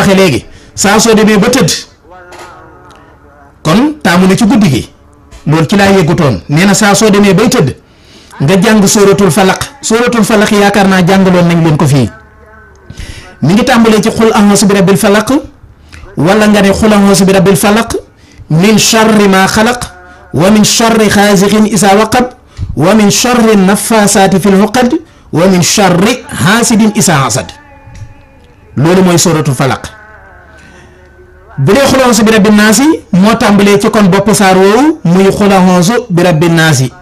waxe léegi saa soo demee ba tëdd kon taamu na ci guddi gi loolu ci laa yëggutoon nee na saa soo demee bay tëdd nga jàng sóoratul falaq yaakaar naa jàngaloon nañ leen ko fii mi ngi tàmbalee ci xul a'uuzu bi rabbil falaq wala nga ne xul a'uuzu bi rabbil falaq min sharri ma xalaq wa min sharri xaasiqin isaa waqab wa min sharri nafaasaati fil uqad wa min sharri haasidin isaa hasad loolu mooy sóoratul falaq bu dee xul a'uuzu bi rabbin naasi moo tàmbalee ci kon bopp saar woowu muy xul a'uuzu bi rabbin naasi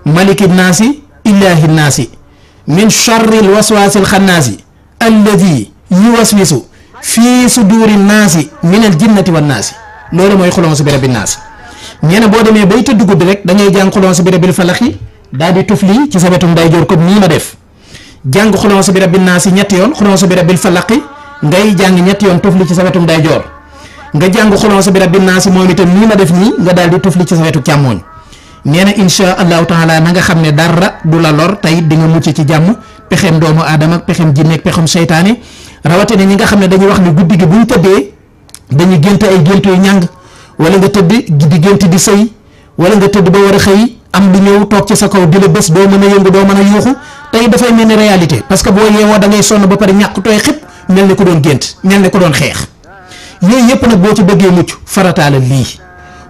maliki naasi illaahi naasi min sharril waswaasil xannaasi alladi yuwaswisu fii suduuri naasi minal jinnati wan naasi loolu mooy xul a'uuzu bi rabbin naasi ñeena boo demee bay tëdd guddi rek da ngay jàng xul a'uuzu bi rabbil falaqi daal di tufli ci sa wetu ndeyjoor comme nii ma def jàng xul a'uuzu bi rabbin naasi ñetti yoon xul a'uuzu bi rabbil falaqi ngay jàng ñetti yoon tufli ci sa wetu ndeyjoor nga jàng xul a'uuzu bi rabbin naasi moom itam nii ma def nii nga daal di tufli ci sa wetu càmmooñ nee na insha allahu taala na nga xam ne dara du la lor tey di nga mucc ci jàmm pexem doomu aadama ak pexem jinne ak pexem seytaane rawatina ñi nga xam ne dañuy wax ne guddi gi buñ tëddee dañuy gént ay gént yu ñàng wala nga tëdd di gént di sëy wala nga tëdd ba war a xëy am lu ñëw toog ci sa kaw di la bés doo mën a yëngu doo mën a yuuxu tey dafay mel ni réalité parce que boo yeewoo da ngay sonn ba pare ñàkk tooy xëpp mel ni ko doon gént mel ni ko doon xeex yooyu yëpp nag boo ci bëggee mucc farataala lii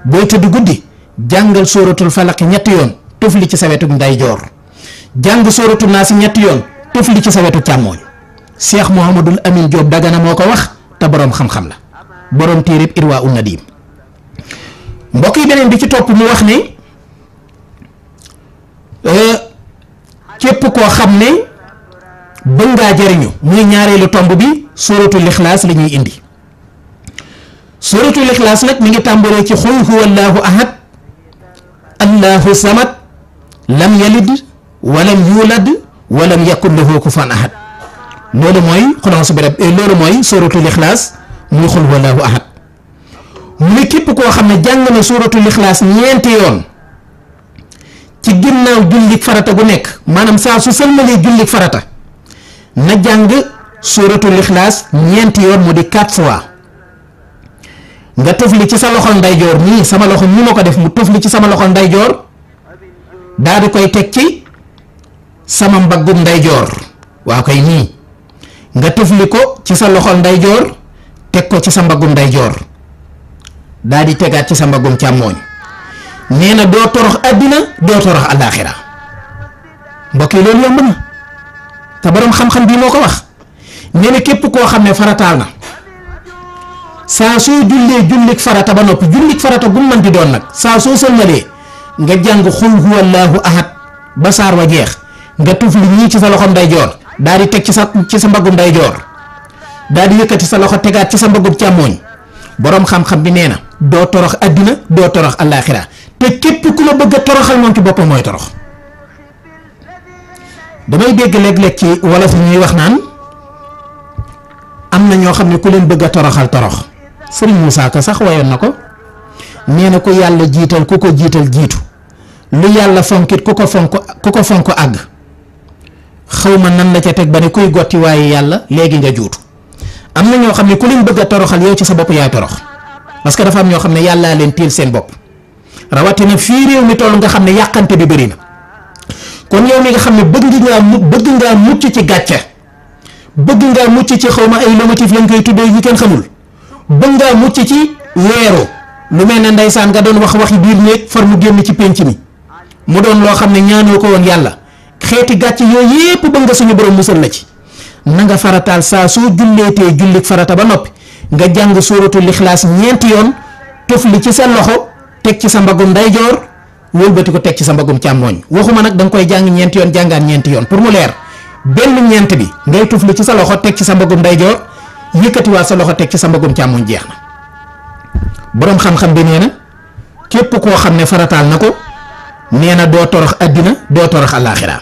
booy tëdd guddi jàngal sóoratul falaq ñetti yoon tufli ci sa wetu ndeyjoor jàng sóoratul naasi ñetti yoon tufli ci sa wetu càmmooñ Cheikh Mouhamadul Amin Diop Dagana moo ko wax te boroom xam-xam la boroom téereb Irwaa un Nadim mbokk yi beneen bi ci topp mu wax ne képp koo xam ne bëgg ngaa jariñu muy ñaareelu tomb bi sóoratul ixlaas la ñuy indi sóoratul ixlaas nag mi ngi tàmbalee ci xul huwallaahu ahad allahu samad lam yalid walam yulad walam yakun lahu kufuwan ahad loolu mooy xul a'uuzu bi rabbi loolu mooy sóoratul ixlaas muy xul huwallaahu ahad mu ne képp koo xam ne jàng na sóoratul ixlaas ñeenti yoon ci ginnaaw jullik farata gu nekk maanaam saa su sëlmalee jullik farata na jàng sóoratul ixlaas ñeenti yoon mu di 4 fois nga tufli ci sa loxol ndeyjoor nii sama loxo ñu ma ko def mu tufli ci sama loxol ndeyjoor daal di koy teg ci sama mbaggum ndeyjoor waa koy nii nga tufli ko ci sa loxol ndeyjoor teg ko ci sa mbaggum ndeyjoor daal di tegaat ci sa mbaggum càmmooñ nee na doo torox àddina doo torox alaaxira mbokk yi loolu yomb na te boroom xam-xam bii moo ko wax nee na képp koo xam ne farataal na saa soo jullee jullik farata ba noppi jullik farata gu mën di doon nag saa soo sëlmalee nga jàng xul huwallaahu ahad ba saar wa jeex nga tufli ñii ci sa loxo ndeyjoor daal di teg ci sa mbaggum ndeyjoor daal di yëkkati sa loxo tegaat ci sa mbaggum càmmooñ boroom xam-xam bi nee na doo torox àddina doo torox alaaxira te képp ku la bëgg a toroxal moom ci boppam mooy torox damay dégg léeg-léeg ci wolof ñuy wax naan am na ñoo xam ne ku leen bëgg a toroxal torox Sëriñ Moussa Ka sax wayoon na ko nee na ku yàlla jiital ku ko jiital jiitu lu yàlla fonkit ku ko fonk àgg xaw ma nan la ca teg ba ne kuy gotti waaye yàlla léegi nga juutu am na ñoo xam ne ku leen bëgg a toroxal yow ci sa bopp yaay torox parce que dafa am ñoo xam ne yàllaa leen tiil seen bopp rawatina fii réew mi toll nga xam ne yàqante bi bëri na kon yow mi nga xam ne bëgg ngaa mucc ci gàcce bëgg ngaa mucc ci xaw ma ay lomotif lañ koy tuddee yi kenn xamul bëgg ngaa mucc ci weeru lu mel ne ndeysaan nga doon waxi biir néeg far mu génn ci pénc mi mu doon loo xam ne ñaanoo ko woon yàlla xeeti gàcce yooyu yépp bëgg nga suñu borom musal la ci na nga farataal saa soo julleetee jullik farata ba noppi nga jàng sóoratul ixlaas ñeenti yoon tufli ci sa loxo teg ci sa mbagum ndeyjoor wëlbati ko teg ci sa mbagum càmmooñ waxuma nag da nga koy jàng ñeenti yoon jàngaan ñeenti yoon pour mu leer benn ñeent bi ngay tufli ci sa loxo teg ci sa mbagum ndeyjoor yëkkatiwaat sa loxo teg ci sa mbagum càmmooñ jeex na boroom xam-xam bi nee na képp koo xam ne farataal na ko nee na doo torox àddina doo torox alaaxira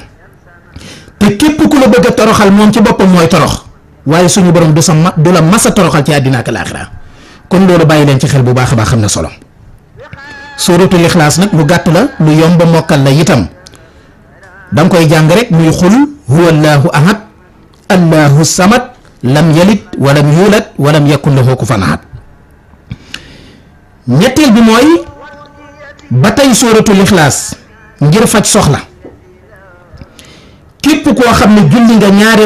te képp ku la bëgg a toroxal moom ci boppam mooy torox waaye suñu borom du la masa toroxal ci àddina ak alaaxira kon loolu bàyyi leen ci xel bu baax a baax xam na solo sóoratul ixlaas nag lu gàtt la lu yomb mokkal la itam danga koy jàng rek muy xul huwallaahu ahad allahu samad lam yalid walam yuulad walam yakun lahu kufuwan ahad. ñetteel bi mooy ba tey sóoratul ixlaas ngir faj soxla. képp koo xam ne julli nga ñaari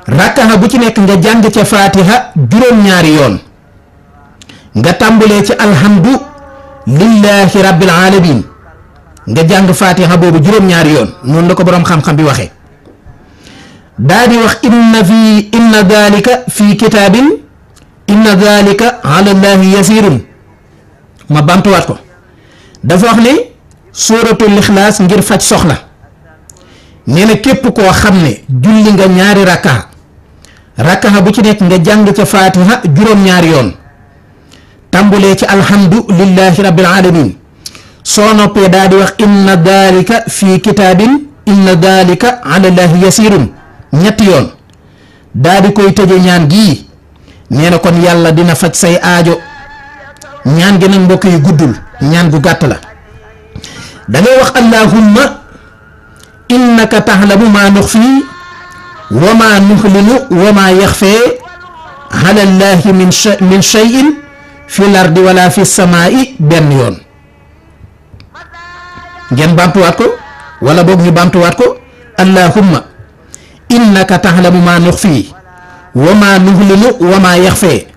rakka bu ci nekk nga jàng ca faatiha juróom-ñaari yoon nga tàmbulee ci alhamdu lillahi rabbil alamin nga jàng faatiha boobu juróom-ñaari yoon noonu la ko boroom xam-xam bi waxee. daa di wax inna dalika fi kitaabin inna dalika ala llahi yasirun. ma bamtuwaat ko dafa wax ne sóoratul ixlaas ngir faj soxla. nee na képp koo xam ne julli nga ñaari rakka bu ci nekk nga jàng ca faatiha juróom-ñaari yoon tàmbulee ci alhamdu lillahi rabbil alamin soo noppee daa di wax inna dalika fi kitaabin inna dalika ala llahi yasirun ñetti yoon daa di koy tëje ñaan gii. nee na kon yàlla dina faj say aajo. ñaan gi nag mbokk yi guddul ñaan gu gàtt la. da ngay wax allahumma innaka taxlamu maa nuxfi wa maa nuxlinu wa maa yaxfee ala llaahi min cheyin fi l ardi wala fi samaai benn yoon. ngeen baamtuwaat ko wala boog ñu baamtuwaat ko allahumma innaka taxlamu maa nuxfi wa maa nuxlinu wa maa yaxfee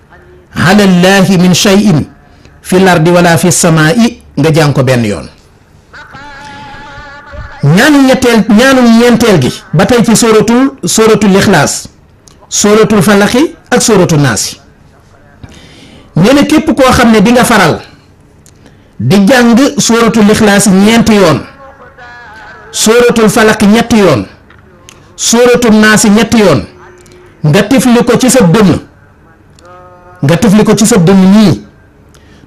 ala llaahi min cheyin fi l ardi wala fi samaai nga jàng ko benn yoon. ñaanu ñeenteel gi ba tey ci sóoratul ixlaas sóoratul falaqi ak sóoratul naasi. nee na képp koo xam ne di nga faral di jàng sóoratul ixlaas ñeenti yoon sóoratul falaqi ñetti yoon sóoratul naasi ñetti yoon nga tifli ko ci sa dënn nii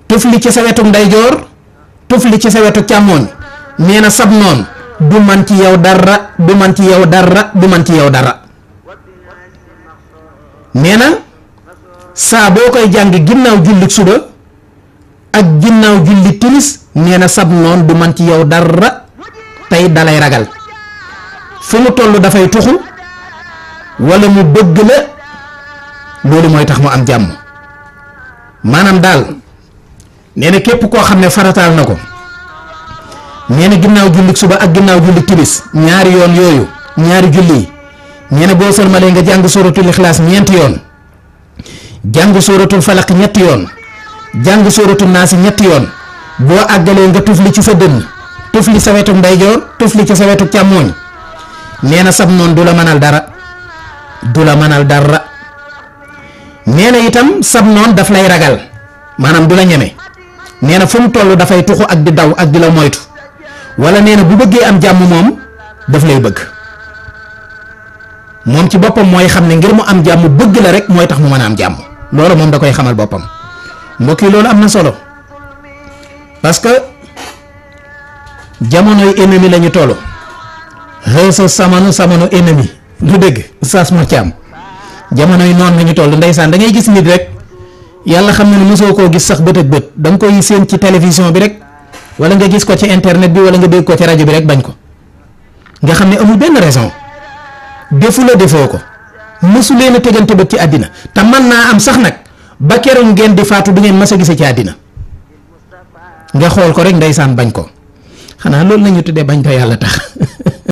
tufli ci sa wetu ndeyjoor tufli ci sa wetu càmmooñ. nee na sab noon du man ci yow dara du man ci yow dara du man ci yow dara. nee na saa boo koy jàng ginnaaw jullit suba ak ginnaaw jullit timis nee na sab noon du man ci yow dara tey dalay ragal fu mu toll dafay tuxu wala mu bëgg la loolu mooy tax mu am jàmm. maanaam daal nee na képp koo xam ne farataal na ko nee na ginnaaw jullit suba ak ginnaaw jullit timis ñaari yoon yooyu ñaari julli yi nee na boo sëlmalee nga jàng sóoratul ixlaas ñeenti yoon jàng sóoratul falaq ñetti yoon jàng sóoratul naasi ñetti yoon boo àggalee nga tufli ci sa dënn tufli sa wetu ndeyjoor tufli ci sa wetu càmmooñ nee na sab noon du la mënal dara nee na itam sab noon daf lay ragal maanaam du la ñeme nee na fu mu toll dafay tuxu ak di daw ak di la moytu wala nee na bu bëggee am jàmm moom daf lay bëgg moom ci boppam mooy xam ne ngir mu am jàmm bëgg la rek mooy tax mu mën a am jàmm loolu moom da koy xamal boppam. mbokk yi loolu am na solo parce que jamonoy ennemi la ñu toll xëy samanu ennemi du dëgg Oustaz Mor Thiam jamonoy noonu la ñu toll ndeysaan da ngay gis nit rek yàlla xam ne mosoo koo gis sax bët ak bët da nga koy séen ci télévision bi rek wala nga gis ko ci internet bi wala nga dégg ko ci rajo bi rek bañ ko nga xam ne amul benn raison defu la defoo ko mosu leen a tegante bët ci àddina te mën naa am sax nag ba keroog ngeen di faatu du ngeen mas a gisee ci àddina nga xool ko rek ndeysaan bañ ko xanaa loolu la ñu tuddee bañ ko yàlla tax